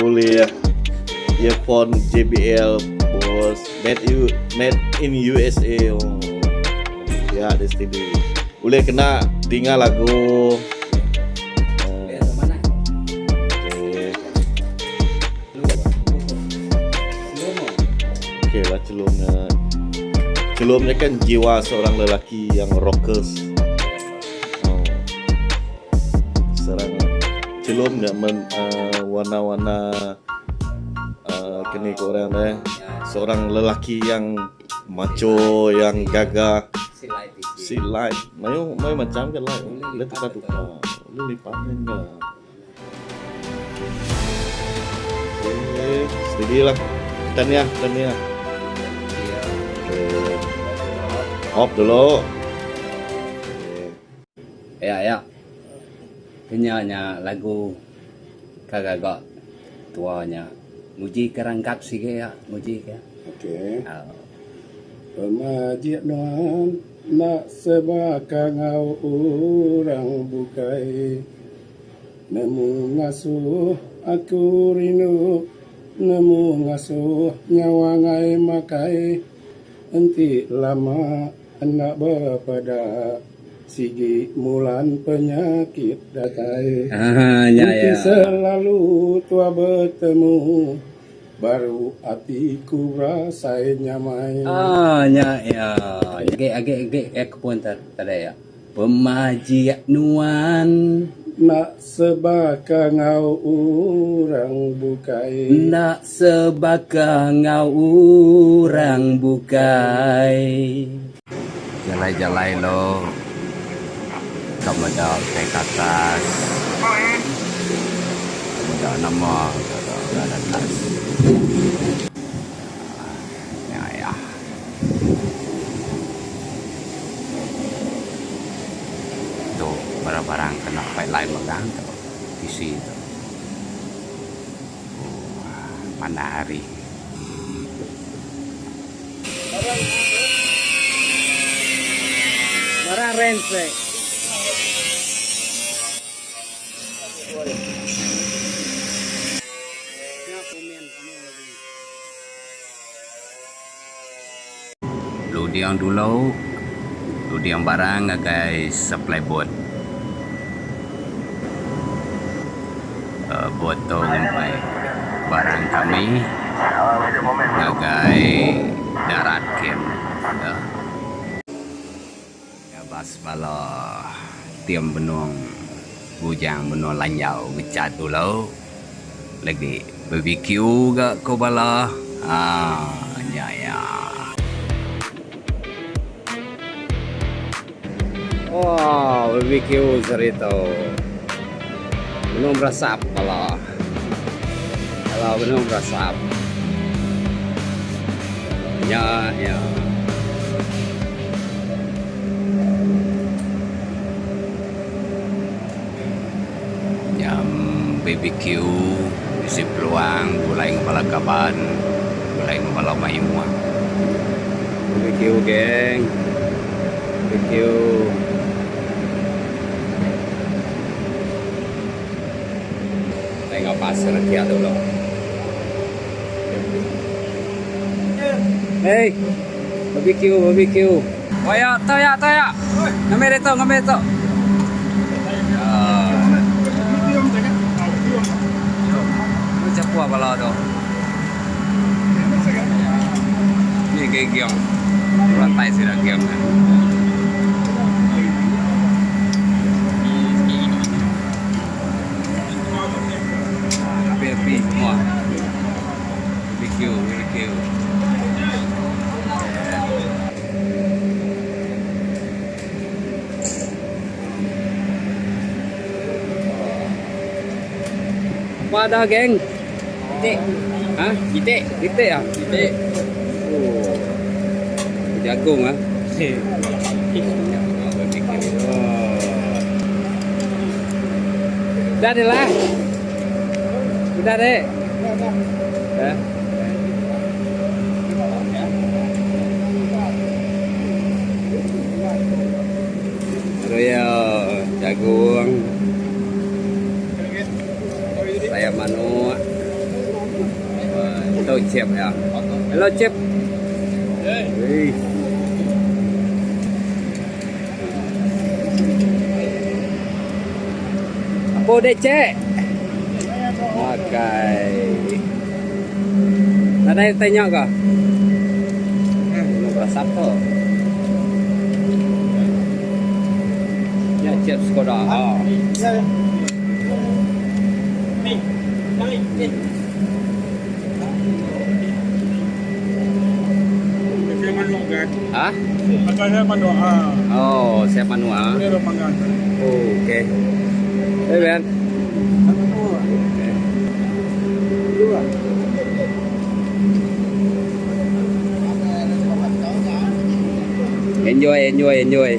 Bulih earphone JBL bos made u made in USA oh. Ya dia steady. Ulih kena dinga lagu. Okay. Okay lah chelum nya. Chelum nya kan jiwa seorang lelaki yang rockers. Oh. Serang chelum nya men uh, warna-warna uh, kini ko orang deh. Seorang lelaki yang macho, yang gagah. Si light. Mayu mayu macam ke light. Boleh tukar-tukar. Boleh lipat nya. Okay, steady lah. Tahniah, tahniah. Okay. Off dulu. Okay. Ya ya. Nya nya lagu ka gaga tua nya. Nguji ke rangkap sige ya, nguji ke. Okey. Pemajik nuan enda sebaka enggau orang bukai. Nemu ngasuh aku rindu, nemu ngasuh nyawa ngai makai. Enti lama enda bepeda, sigi mulan penyakit datai. Enti selalu tua betemu, baru ati ku berasai nyamai. Nya iya. Agi agi agi aku pun tadi. Pemajik nuan. Enda sebaka enggau orang bukai. Enda sebaka enggau orang bukai. Jalai-jalai lo ka meda utai ke atas meda nama ka atas. Nya iya. Tu barang-barang kena pipeline megang tu tisi tu. Ooh manah hari. Barang rent. Luding dulu, luding barang ngagai supply boat. Boat tu ngempai barang kami ngagai darat kem. Ngabas bala tim benung bujang benung lanjau ngecat dulu lagi bbq ga ko bala aaa nya iya. Ooh bbq saritu benung berasap bala bala benung berasap nya iya. Nyam bbq bisi peluang begulai enggau bala kaban begulai enggau bala mayuh. Bbq geng bbq. Tengok pasar kia dulu. Hey, barbecue, barbecue. Oh ya, tu ya, tu ya. Ngambil itu, ngambil itu. Macam bala tu. Ni geng. Rantai sida geng. Api-api semua. BBQ, BBQ. Apa dah geng? Itik. Ha? Itik. Itik ah? Itik. Oh. Jagung ah. Udah deh lah. Udah deh. Eh. Royal jagung. Saya manuk. Tu chip iya. Hello chip. Hey. Apo deh cek? Makai. Nadai tanya ka? Belum berasap tu. Nya chip Skoda. Oh. Ha? Oh, siap manuk ah. Oh, okey. Hey, Ben. Okay. Enjoy, enjoy, enjoy.